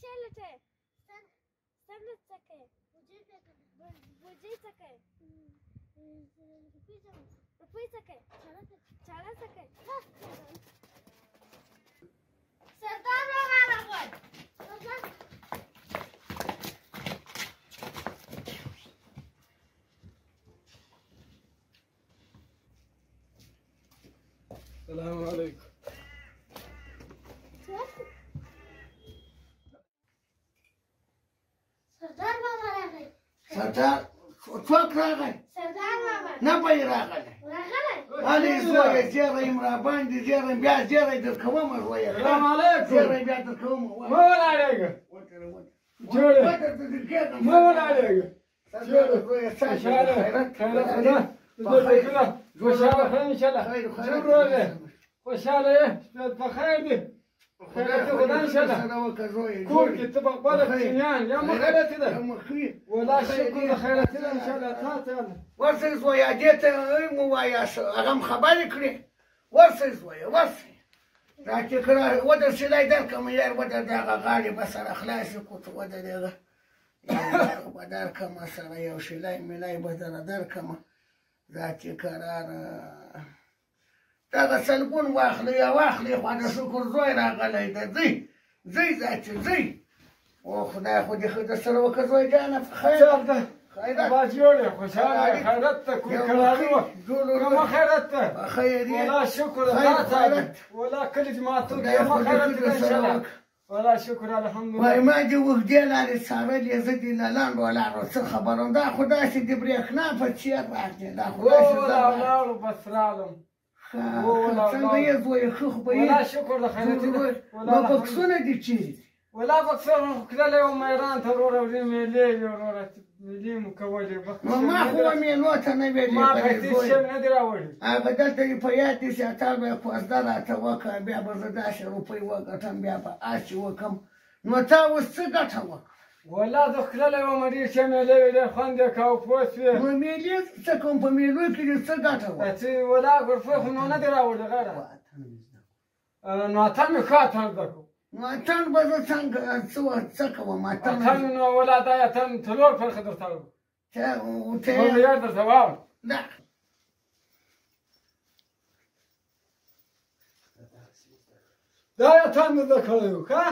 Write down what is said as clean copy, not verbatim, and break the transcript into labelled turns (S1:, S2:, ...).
S1: شی لټوې؟ ستنه څه کوې؟ بوجۍ څه کوې؟ روپۍ څه کوې؟ چاړه څه کوې؟ سردار بابا راغی.
S2: السلام علیکم.
S1: سردار بابا راغی.
S3: سردار څوک راغی؟
S1: سردار بابا.
S3: نه به یې راغلی.
S1: راغلی؟
S3: هلې زویه زیری یم راباندې، زیری بیا زیری در کومه زویه.
S2: السلام علیکم.
S3: زیری بیا در کومه.
S2: مه ولاړېږه. جوړ یې. مه ولاړېږه. خوشحاله خیرت خدا خوشحاله ښه انشاءالله. جوړ روغ یې؟ خوشحاله یې؟ په خیر دي؟ خیرت خدا انشاءالله. کور کې ته په خپله کوچنیان یا مو خیرت ده؟ ولا شکر د خیرت ده انشاءالله. تا ته
S3: ورسئ زویه، دې ته مو وایاست، هغه هم خبرې کړې. ورسئ زویه، ورسئ. راکې کړه، ودرسېدای درکړم یار، ودر دغه غاړې به سره خلاصې کړو، ته ودرېږه. به درکړم سره یو شیلای میلای به دره درکړم. ذاتي قراره دغه سلګون واخلئ یا واخلئ، خو د شکر زوی راغلی دی. ځئ ځئ ذاتي ځئ. او خدای خو دې ښه در سره وکړه زوی جانه، په خیر. خیرت
S2: با جوړ یې، خوشحاله یې، خیرت ته کور کراري وه، کومه خیرت ته؟
S3: په خیر یې.
S2: ولا شکر دا ولا کلي جماعتو کې کومه خیرت ده انشاءالله. ولا شکر الحمدلله.
S3: وای ما دې اوږدې لارې څارلې، زه دې له لنډو لارو څه خبروم. دا خو داسې د برېښنا په څېر راغلې، دا خو داسې
S2: ولا لاړو بس رالم.
S3: څنګه یې زویه؟ ښه خو به یې.
S2: ولا شکر د خیرت ده.
S3: نو بکسونه دې چېرې دي؟
S2: ولا بکسونه خو تللی وم ایران ته وروره، وړې مېلې وې وروره، مېلې مو کولې.
S3: نو ما خو مېلو ته نه وې
S2: ما خو هېڅ شی نه دي راوړي.
S3: هغه دلته دې په یاد دي چې اتل به یې کوزده راته وکړه، بیا به زه داسې روپۍ وګټم، بیا به هسې وکړم. نو تا اوس څه ګټه وکړه؟
S2: ولا زه خو تللی وم، ډېر ښه مېلې وې، ډېر خوند یې کاوه، پوه شوې.
S3: نو مېلې څه کوم، په مېلو کې دې څه ګټه وکړه؟
S2: چې ولا روپۍ خو نو نه دي راوړي غیره. نو اتل مې ښه اتل زده کړو.
S3: نو اتل به زه څنګه څه کوم؟ اتل
S2: اتل نو ولا دا اتل څلور پرخه درته وړم.
S3: ته
S2: یار درته واوړم.
S3: نه
S2: دا اتل مې زده کړی و، ښه؟